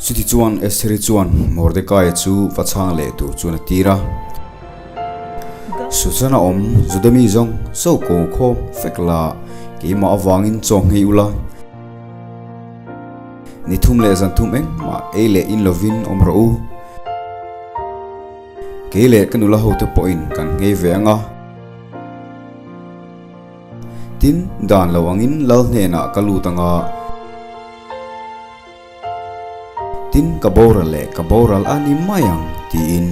Chutichuan Estheri chuan Mordekaia chu va chhang leh tur chuan a tir a. Susan a awm Juda mi zawng zo ko khawm fek la, keimah avangin chaw nghei ula. Ni thum leh zan thum engmah ei leh in lovin awm rawh u. Kei leh ka nula hote pawhin kan nghei ve ang a. Tin, dan lo angin lal hnenah ka lut ang a. Tin, ka boral leh ka boral a ni mai ang, tiin.